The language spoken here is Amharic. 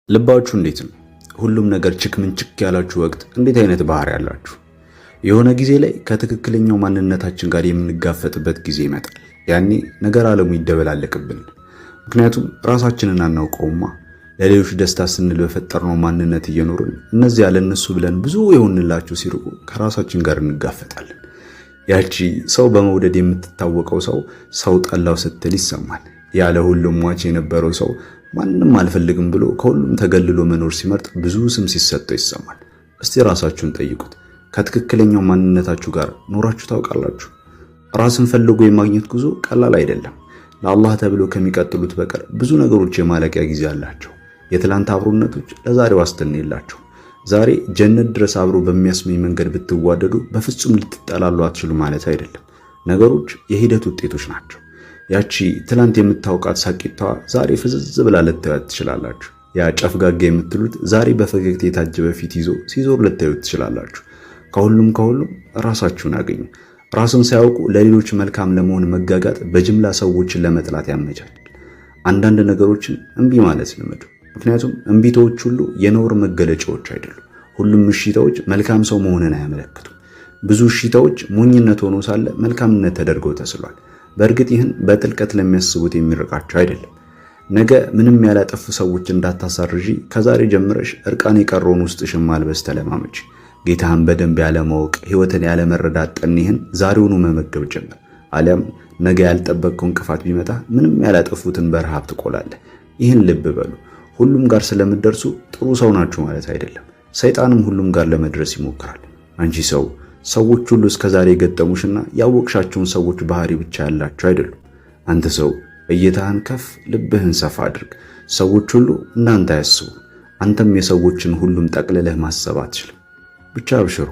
ልባችሁ እንዴት ነው? ሁሉም ነገር ችክ ምን ችክ ያላችሁ ወቅት እንዴት አይነት ባህሪ ያላችሁ? የሆነ ጊዜ ላይ ከትክክለኛው ማንነታችን ጋር የምንጋፈጥበት ጊዜ ይመጣል። ያኔ ነገር ዓለሙ ይደበላለቅብን። ምክንያቱም ራሳችንን አናውቀውማ። ለሌሎች ደስታ ስንል በፈጠርነው ማንነት እየኖርን እነዚያ ለእነሱ ብለን ብዙ የሆንላቸው ሲርቁ ከራሳችን ጋር እንጋፈጣለን። ያቺ ሰው በመውደድ የምትታወቀው ሰው ሰው ጠላው ስትል ይሰማል። ያለ ሁሉም ሟች የነበረው ሰው ማንም አልፈልግም ብሎ ከሁሉም ተገልሎ መኖር ሲመርጥ ብዙ ስም ሲሰጠው ይሰማል። እስቲ ራሳችሁን ጠይቁት። ከትክክለኛው ማንነታችሁ ጋር ኖራችሁ ታውቃላችሁ? ራስን ፈልጎ የማግኘት ጉዞ ቀላል አይደለም። ለአላህ ተብሎ ከሚቀጥሉት በቀር ብዙ ነገሮች የማለቂያ ጊዜ አላቸው። የትላንት አብሮነቶች ለዛሬ ዋስትና የላቸው። ዛሬ ጀነት ድረስ አብሮ በሚያስመኝ መንገድ ብትዋደዱ በፍጹም ልትጠላሉ አትችሉ ማለት አይደለም። ነገሮች የሂደት ውጤቶች ናቸው። ያቺ ትላንት የምታውቃት ሳቂቷ ዛሬ ፍዝዝ ብላ ልታዩት ትችላላችሁ። ያ ጨፍጋጋ የምትሉት ዛሬ በፈገግታ የታጀበ ፊት ይዞ ሲዞር ልታዩት ትችላላችሁ። ከሁሉም ከሁሉም ራሳችሁን አገኙ። ራስን ሳያውቁ ለሌሎች መልካም ለመሆን መጋጋጥ በጅምላ ሰዎችን ለመጥላት ያመቻል። አንዳንድ ነገሮችን እምቢ ማለት ልመዱ። ምክንያቱም እምቢታዎች ሁሉ የነውር መገለጫዎች አይደሉም። ሁሉም እሺታዎች መልካም ሰው መሆንን አያመለክቱም። ብዙ እሺታዎች ሞኝነት ሆኖ ሳለ መልካምነት ተደርገው ተስሏል። በእርግጥ ይህን በጥልቀት ለሚያስቡት የሚርቃቸው አይደለም። ነገ ምንም ያላጠፉ ሰዎች እንዳታሳርዢ ከዛሬ ጀምረሽ እርቃን የቀረውን ውስጥሽን ማልበስ ተለማመች። ጌታህን በደንብ ያለማወቅ ሕይወትን ያለመረዳት ጠኔህን ዛሬውኑ መመገብ ጀምር። አሊያም ነገ ያልጠበቅከው እንቅፋት ቢመጣ ምንም ያላጠፉትን በረሃብ ትቆላለህ። ይህን ልብ በሉ። ሁሉም ጋር ስለምትደርሱ ጥሩ ሰው ናችሁ ማለት አይደለም። ሰይጣንም ሁሉም ጋር ለመድረስ ይሞክራል። አንቺ ሰው፣ ሰዎች ሁሉ እስከዛሬ የገጠሙሽና ያወቅሻቸውን ሰዎች ባህሪ ብቻ ያላቸው አይደሉም። አንተ ሰው፣ እይታህን ከፍ ልብህን ሰፋ አድርግ። ሰዎች ሁሉ እንዳንተ አያስቡም። አንተም የሰዎችን ሁሉም ጠቅልለህ ማሰብ አትችልም። ብቻ አብሽሩ።